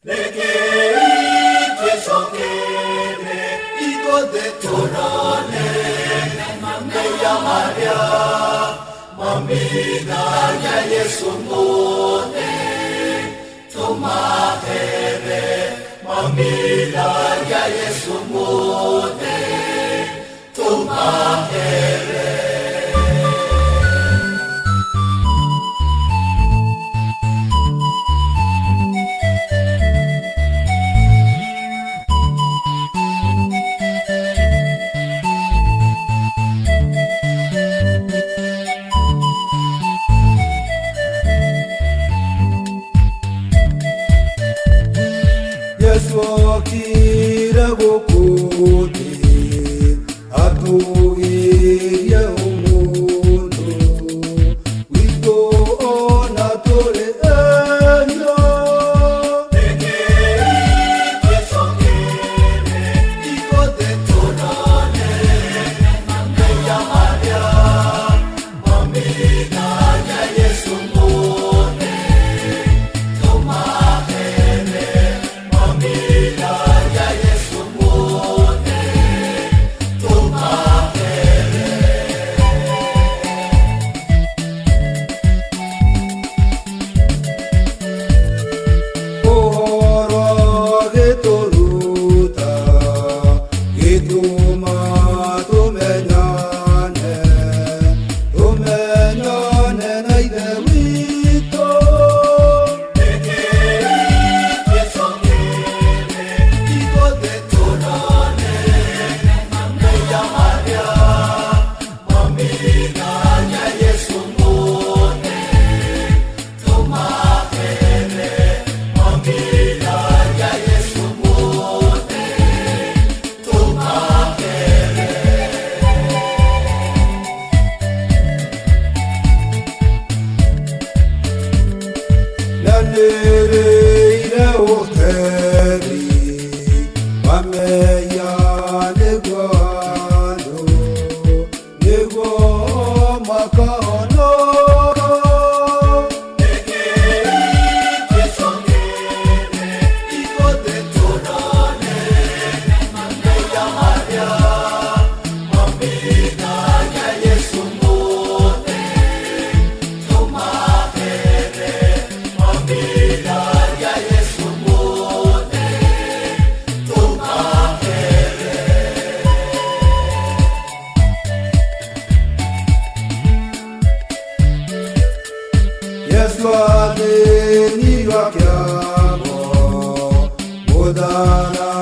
Rekei twĩcokere ithuothe tũrone mehia marĩa mamithagia Yesu mothe tũmahere mamithagia Yesu mothe tũmahere. Yesu okire gũkũ thĩ atũgĩrie ũmũndũ witũ ona tũrĩ ehia. Rekei twĩcokere ithuothe tũrone mehia marĩa mamithagia Yesu mothe tũmahere mamithagia Yesu mothe tũmahere. Ũhoro gĩtũruta gĩtũma tũmenyane tũmenyane na Ithe witũ. Rekei twĩcokere ithuothe tũrone mehia marĩa mamithagia Yesu mothe tũmahere mamithagia Yesu mothe tũmahere. Na nĩrĩire ũtheri wa mehia nĩguo andũ nĩguo makahonoka. Rekei twĩcokere ithuothe tũrone mehia marĩa mamithagia Yesu mothe tũmahere mamithagia Yesu mothe tũmahere. Yesu athĩnirwo akĩambwo mũtharaba.